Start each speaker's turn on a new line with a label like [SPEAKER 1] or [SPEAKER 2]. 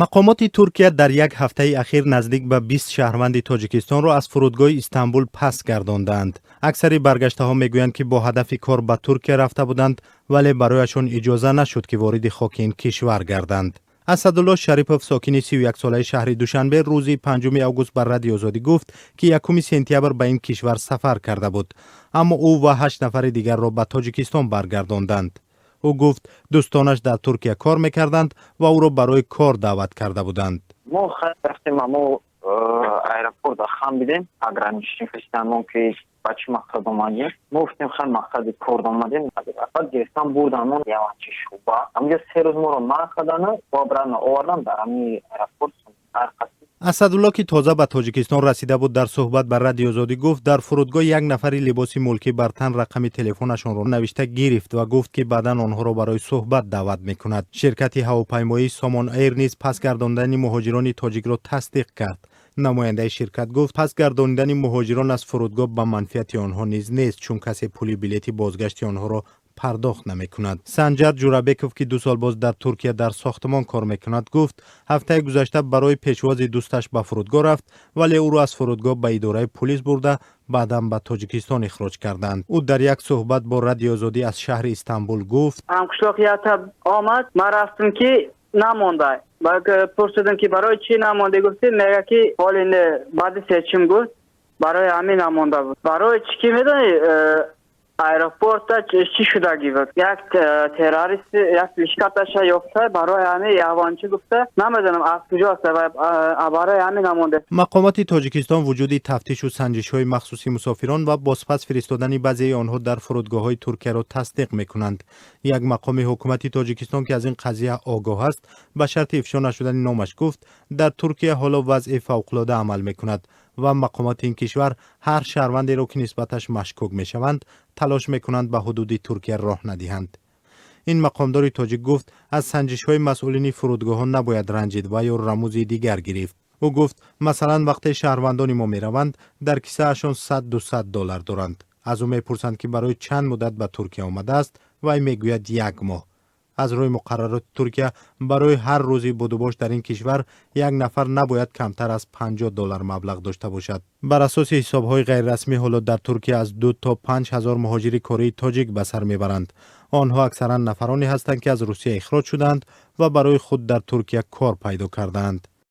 [SPEAKER 1] Мақомоти Туркия дар як ҳафтаи ахир наздик ба 20 шаҳрванди Тоҷикистонро аз фурудгоҳи Истанбул пас гардондаанд. Аксари баргаштаҳо мегӯянд, ки бо ҳадафи кор ба Туркия рафта буданд, вале барояшон иҷоза нашуд, ки вориди хоки ин кишвар гарданд. Асадулло Шарипов, сокини 31-солаи шаҳри Душанбе, рӯзи 5 август ба Радиои Озодӣ гуфт, ки 1 сентябр ба ин кишвар сафар карда буд, аммо ӯ ва ҳашт нафари дигарро ба Тоҷикистон баргардонданд. Ӯ гуфт, дӯстонаш дар Туркия кор мекарданд ва ӯро барои кор даъват карда буданд.
[SPEAKER 2] Мо рафтем, амо аэропорт хам бидем, пограничник мо, ки ба чӣ мақсад омадем. Мо гуфтем, хай, мақсади кор омадем. Баъд гирифтан бурдан мо яванчи шуба. Ҳамҷо 3 рӯз моро манъ кардану обратно овардан дар ҳами аэропорт.
[SPEAKER 1] Асадулло, ки тоза ба Тоҷикистон расида буд, дар суҳбат ба Радиои Озодӣ гуфт, дар фурудгоҳ як нафари либоси мулкӣ бар тан рақами телефонашонро навишта гирифт ва гуфт, ки баъдан онҳоро барои суҳбат даъват мекунад. Ширкати ҳавопаймоии Сомон Эйр низ пас гардондани муҳоҷирони тоҷикро тасдиқ кард. Намояндаи ширкат гуфт, пас гардонидани муҳоҷирон аз фурудгоҳ ба манфиати онҳо низ нест, чун касе пули билети бозгашти онҳоро пардохт намекунад. Санҷар Ҷурабеков, ки 2 сол боз дар Туркия дар сохтмон кор мекунад, гуфт, ҳафтаи гузашта барои пешвози дӯсташ ба фурудгоҳ рафт, вале ӯро аз фурудгоҳ ба идораи пулис бурда, баъдан ба Тоҷикистон ихроҷ карданд. Ӯ дар як суҳбат бо Радиои Озодӣ аз шаҳри Истанбул гуфт:
[SPEAKER 3] Ҳамқишлоқията омад, ман рафтам, ки намонда. Пурсидам, ки барои чӣ намонде, гуфти, мега, ки ҳоли не, баъди сечим гуфт, барои ҳамин намонда буд. Барои чӣ ки медонӣ, аэропорта чӣ шудагӣ буд, як террорист, як лишкаташа ёфта, барои ҳамин явончӣ гуфта, намедонам аз куҷост, барои ҳамин намонде.
[SPEAKER 1] Мақомоти Тоҷикистон вуҷуди тафтишу санҷишҳои махсуси мусофирон ва бозпас фиристодани баъзеи онҳо дар фурудгоҳҳои Туркияро тасдиқ мекунанд. Як мақоми ҳукумати Тоҷикистон, ки аз ин қазия огоҳ аст, ба шарти ифшо нашудани номаш гуфт, дар Туркия ҳоло вазъи фавқулода амал мекунад ва мақомоти ин кишвар ҳар шаҳрвандеро, ки нисбаташ машкук мешаванд, талош мекунанд ба ҳудуди Туркия роҳ надиҳанд. Ин мақомдори тоҷик гуфт, аз санҷишҳои масъулини фурудгоҳҳо набояд ранҷид ва ё рамузи дигар гирифт. Ӯ гуфт, масалан, вақте шаҳрвандони мо мераванд, дар кисаашон 100-200 доллар доранд. Аз ӯ мепурсанд, ки барои чанд муддат ба Туркия омадааст. Вай мегӯяд, як моҳ. Аз рӯи муқаррароти Туркия барои ҳар рӯзи будубош дар ин кишвар як нафар набояд камтар аз 50 доллар маблағ дошта бошад. Бар асоси ҳисобҳои ғайрирасмӣ, ҳоло дар Туркия аз 2 то 5 ҳазор муҳоҷири кории тоҷик ба сар мебаранд. Онҳо аксаран нафароне ҳастанд, ки аз Русия ихроҷ шуданд ва барои худ дар Туркия кор пайдо кардаанд.